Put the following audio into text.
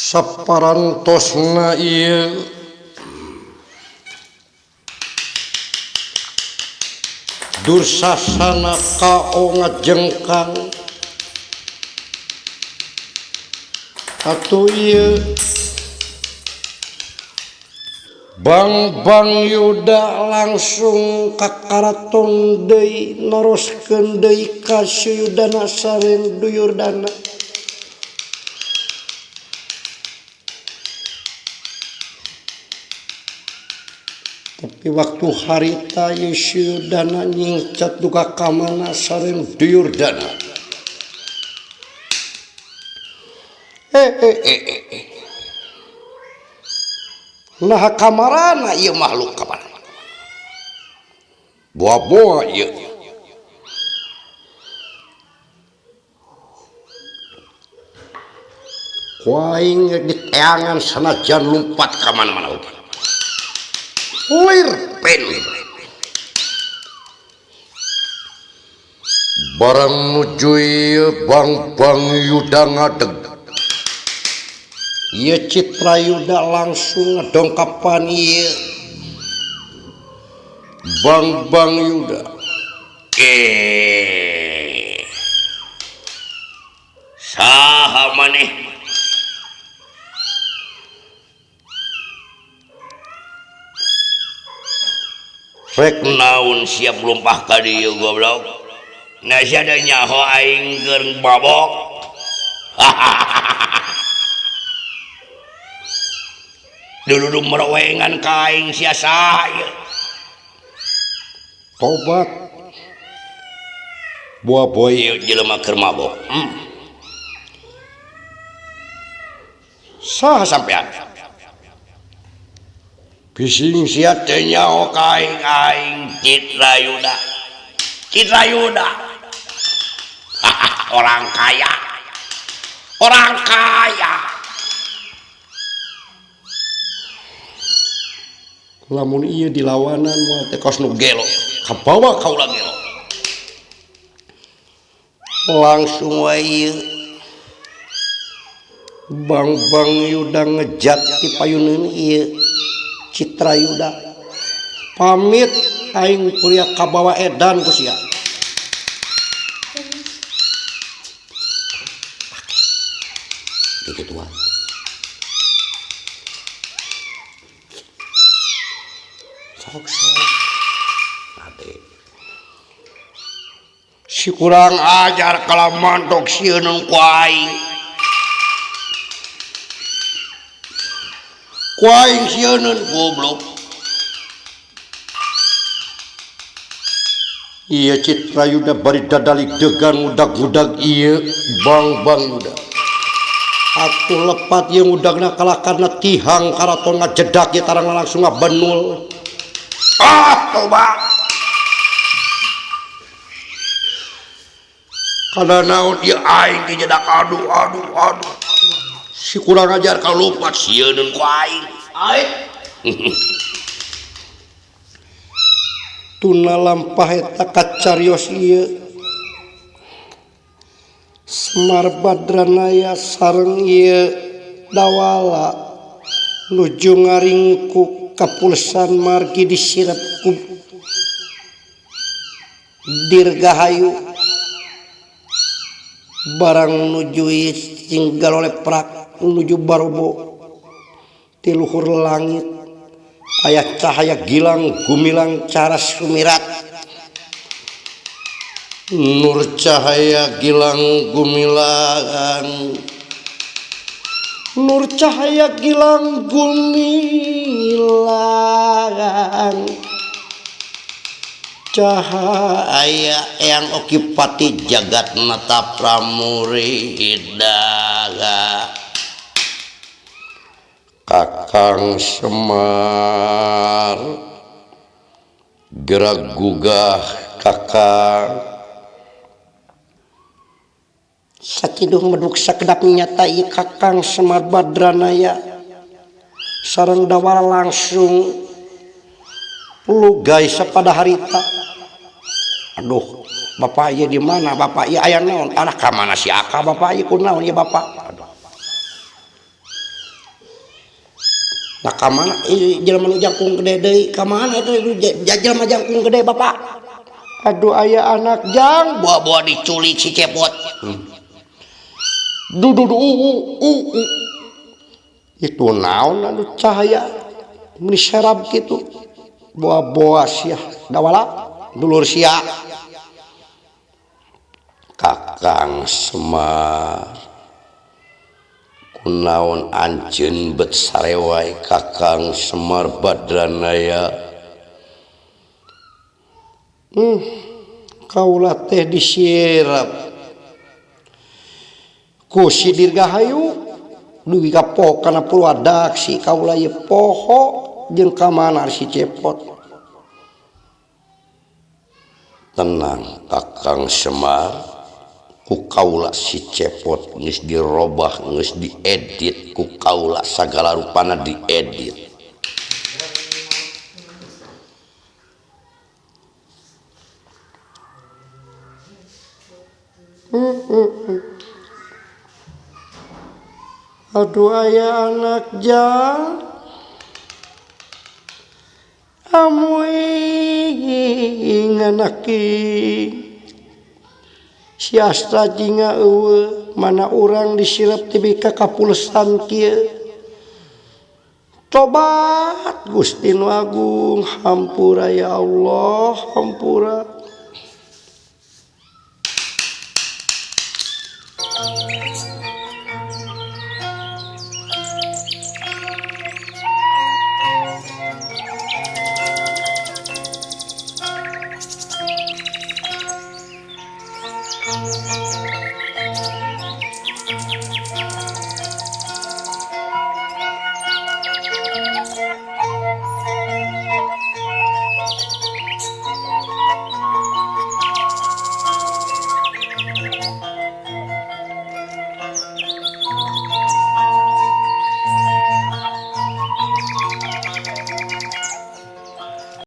Saparantosna ieu Dursasana kao ngajengkang atuh ieu Bangbang Yuda langsung ka karaton deui neruskeun deui ka Suyudana sareng Duyurdana. Tapi waktu harita ieu Suyudana nyingcat duka ka mana sareng Duyurdana. Nah kamarana ieu makhluk kamarana. Boa-boa ieu. Ku aing rek diteangan sanajan lumpat ka mana-mana oge. Lir pen. Barang nuju ieu Bangbang Yuda ngadeg. Ieu Citra Yuda langsung ngedongkapan ieu Bangbang Yuda. Saha maneh? Rek naon siap lumpah ka dieu goblok. Na sia da nyaho aing keur mabok. Dulu merowengan ka aing sia saha ieu. Tobat. Buah-buah ieu jelema keur mabok. Saha sampean? Bising sia teh nyaho ka aing, aing Citra Yuda. Citra Yuda. Orang kaya. Orang kaya. Lamun ieu dilawanan moal teh kos nu gelo. Kabawa kaula gelo. Langsung wae ieu Bangbang Yuda ngejat ti payuneun ieu Citra Yuda. Pamit aing kuliah kabawa edan ku sia. Gitu wae. Sok sok. Ade. Si kurang ajar kalah mantok sieun ku aing. Ku aing sieun goblok. Ieu Citra Yuda bari dadalik degan ngudag-ngudag ieu Bangbang Yuda. Atuh lepat ieu ngudagna kalakarna tihang karaton ngajedak ieu tarang langsung ngabenul. Ah, toba. Kada naon ieu aing dijedak aduh aduh aduh. Si kurang ajar kalupat sieun ku aing. Aing. Tuna lampah eta kacarios ieu Semar Badranaya sareng ieu Dawala nuju ngaringkuk kapulsan margi disirep ku Dirgahayu barang nuju tinggal oleh prak nuju barobo ti luhur langit aya cahaya gilang gumilang cara sumirat nur cahaya gilang gumilang nur cahaya gilang gumilang cahaya yang okipati jagat mata pramuridaga Kakang Semar gerak gugah kakang sakiduh meduk sakedap nyata ieu Kakang Semar Badranaya sareng Dawala langsung lugai sapada harita. Aduh, bapak ieu di mana? Bapak ieu aya naon? Alah ka mana si Aka bapak ieu kunaon ieu bapak? Aduh. Lah ka mana jelema nu jangkung gede deui ka mana eta jelema jangkung gede bapak? Aduh aya anak jang buah-buah diculik si Cepot. Du du du u u u. Itu naon anu cahaya meni serab kitu. Buah-buah sia dawala dulur sia. Kakang Semar kunaon anjeun bet sarewai Kakang Semar Badranaya. Kaula teh disirap ku si Dirgahayu dugi ka poho kana Purwadaksi kaula ieu poho jeung ka mana si Cepot. Tenang Kakang Semar, ku kaula si Cepot geus dirobah geus diedit ku kaula sagala rupana diedit. Aduh aya anak jang amuing anaki si Astra jinga eueuh mana urang disirep tibi ka kapulesan kieu. Tobat Gusti Nu Agung, hampura ya Allah, hampura.